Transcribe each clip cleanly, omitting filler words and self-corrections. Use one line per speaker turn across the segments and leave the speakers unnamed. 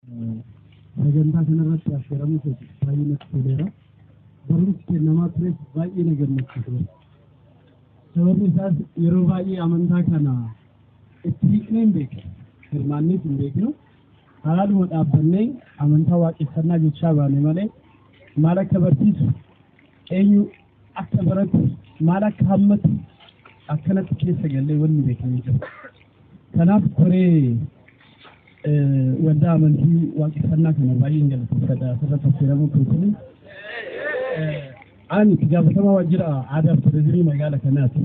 Sagantaa kanarratti affeeramuu keeti baay'ee natti toleera. Barumsi kennamaa tures baay'ee na gammachiiseera. Sababni isaas yeroo baay'ee amantaa kana itti hiiknee hin beeknu. Hirmaannees hin beeknu. Haaluma dhaabbannee amantaa waaqeffannaa jechaa baane malee maal akka barsiisu, eenyu akka baratu, maal akka hammatu akkanatti keessa gallee wanni beeknu hin jiru. Kanaaf koree waldaa amantii waaqeffannaa kana baay'een galateeffadha asirratti affeeramuu keessanii. Ani itti gaafatamaa waajjira aadaa fi turizimii magaala kanaati.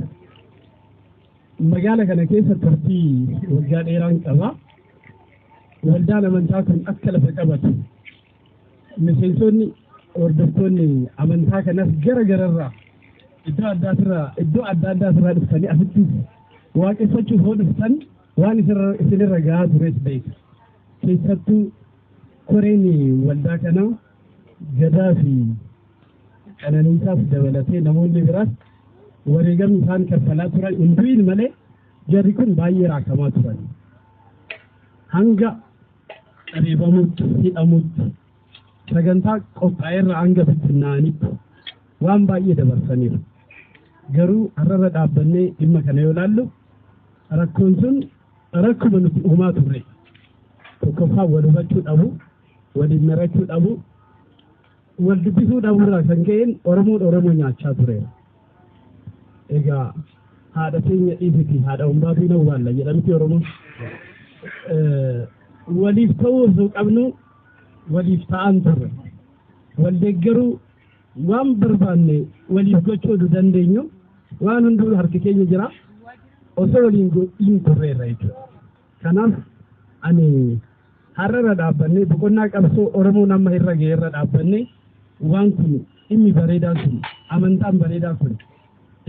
Magaala kana keessa turtii waggaa dheeraan qaba. Waldaan amantaa kun akka lafa qabatu miseensonni hordoftoonni amantaa kanas gara gararraa iddoo addaatirraa iddoo adda addaatirraa dhuftanii asitti waaqeffachuuf hoo dhuftan waan isinirra gahaa tures beeka. Keessattuu koreen waldaa kanaa Gadaa fi Qananiisaaf dabalatee namoonni biraas wareegamni isaan kaffalaa turan hin du'in malee jarri kun baay'ee raakamaa turan. Hanga reebamuutti, hidhamuutti, sagantaa qophaa'erra hanga bittinnaa'anitti waan baay'ee dabarsaniiru. Garuu har'arra dhaabbannee dhimma kana yoo ilaallu rakkoon sun rakkuma nuti uumaa turre. Tokkoffaa wal hubachuu dhabu, waliin marachuu dhabu, wal dubbisuu dhabuurraa kan ka'een Oromoon Oromoo nyaachaa tureera. Egaa haadha teenya dhiisiti haadha humbaatuu hin awwaalla jedhamti Oromoon. Waliif ta'uu osoo qabnu waliif ta'an turre. Wal deeggaruu waan barbaanne waliif gochuu osoo dandeenyu waan hunduu harka keenya jira osoo waliin godhiin turreerra jechuudha. Kanaaf ani har'arra dhaabbannee boqonnaa qabsoo Oromoon amma irra ga'e irra dhaabbannee waan kun dhimmi bareedaan kun amantaan bareedaa kun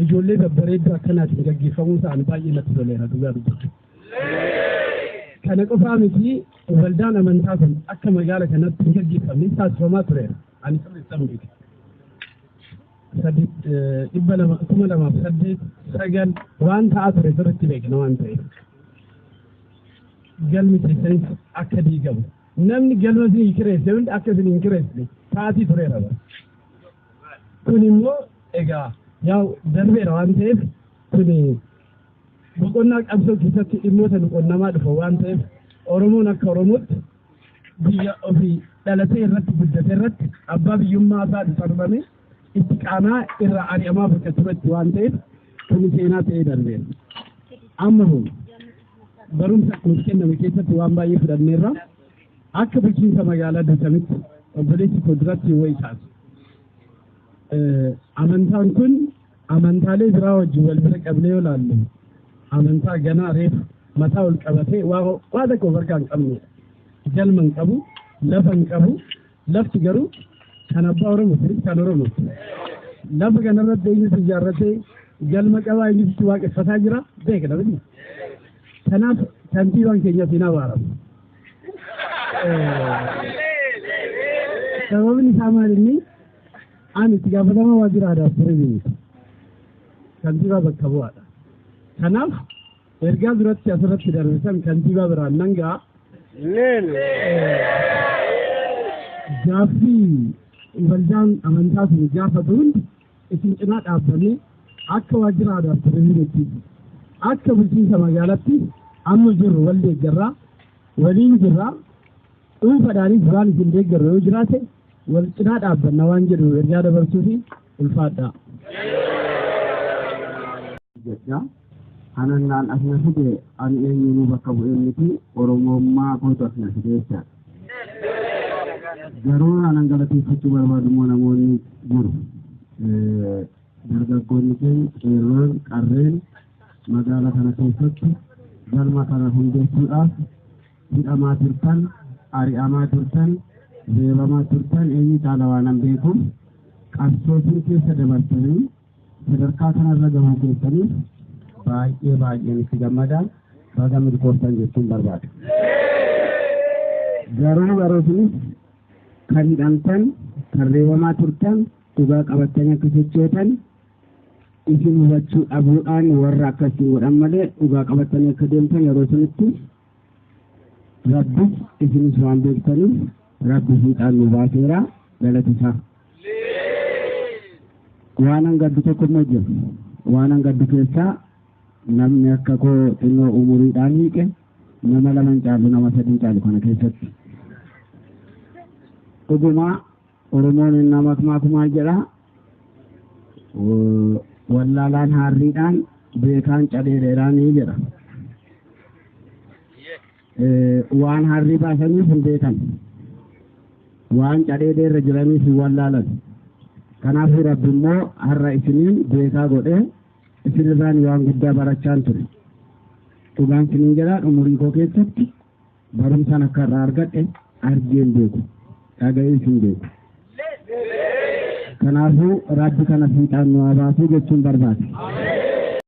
ijoollee babbareedduu akkanaatiin gaggeeffamuu isaa baay'ee natti toleera dhugaa dubbachuu. Kana qofaa miti, waldaan amantaa kun akka magaala kanatti hin gaggeeffamne taasifamaa tureera. Ani sirriittan beeka. 200, 2008, 9 waan ta'aa ture sirriitti beekna waan ta'eef. Galmi keessanis akka diigamu. Namni galma isin kireesse hundi akka isin hin kireessine ta'atii tureera bara. Kun immoo egaa yaa darbeera waan ta'eef kun boqonnaa qabsoo keessatti dhimmoota nu qonnamaa dhufa waan ta'eef Oromoon akka Oromootti biyya ofii dhalatee irratti guddate irratti abbaa biyyummaa isaa sarbame itti qaanaa irraa ari'amaa bakka turetti waan ta'eef kun seenaa ta'ee darbeera. Amma hoo barumsa nuuf kenname keessatti waan baay'ee fudhanneerra. Akka bulchiinsa magaalaa Duukamitti obboleessi koo duratti wayi kaasu. Amantaan kun amantaalee biraa wajjin wal bira qabnee yoo ilaallu amantaa ganaa reefu mataa ol qabatee waa tokko of harkaa hin qabnedha. Galma hin qabu, lafa hin qabu, lafti garuu kan abbaa Oromooti, kan Oromooti. Lafa kanarratti eenyutu ijaarratee galma qabaa, eenyutu waaqeffataa jira beekna miti. Kanaaf kantiibaan keenyas hin abaaramu. Sababni isaa maal inni ani itti gaafatamaa waajjira aadaa fi turizimiiti. Kantiibaa bakka bu'aadha. Kanaaf ergaa duratti asirratti darbe san kantiibaa biraan nan ga'a. Gaaffii waldaan amantaa sun gaafatu hundi isin cinaa dhaabbannee akka waajjira aadaa fi turizimiitti akka bulchiinsa magaalaatti amma jirru wal deeggarraa waliin jirraa dhuunfaadhaanis waan isin deeggarru yoo jiraate wal cinaa dhaabbanna waan jedhu ergaa dabarsuu fi ulfaadhaa.
Jedha. Anannaan as na fide ani eenyuunuu bakka bu'ee miti, Oromummaa kootu as na fide jechaadha. Garuu anan galateeffachuu barbaadu immoo namoonni jiru. Dargaggoonni keenya qeerroon qarreen magaala kana keessatti galma kana hundeessuudhaaf hidhamaa turtan, ari'amaa turtan, reebamaa turtan eenyu caala waan an beekuuf qabsoo sun keessa dabartanii sadarkaa kanarra gahuu keessaniif baay'ee baay'een itti gammada, baga milkooftan jechuun barbaada. Garuu yeroo sunis kan hidhamtan, kan reebamaa turtan, dhugaa qabattanii akka sochootan isin hubachuu dhabuudhaan warra akkasiin godhan malee dhugaa qabattanii akka deemtan yeroo sunitti Rabbis isinis waan beektaniif Rabbi fiixaan nu baaseera, galata isaa. Waan hangaddu tokko immoo jira. Waan hangaddu keessaa namni akka koo xinnoo umuriidhaan hiiqe nama lama hin caalu, nama sadii caalu kana keessatti. Dhugumaa Oromoon nama maal jedha? Wallaalaan haarriidhaan, beekaan cadheedheeraanii jedha. Waan harrii baasaniif hin beekan. Waan cadheedheerra jiraniif hin wallaalan. Kanaafuu Rabbi immoo har'a isiniin beekaa godhee isinirraan waan guddaa barachaan ture. Dhugaan isiniin jedhaa, umurii koo keessatti barumsaan akka irraa argadhe argeen beeku. Dhaga'ees hin beeku. Kanaafuu Rabbi kana fiixaan nu haa baasuu jechuun barbaade.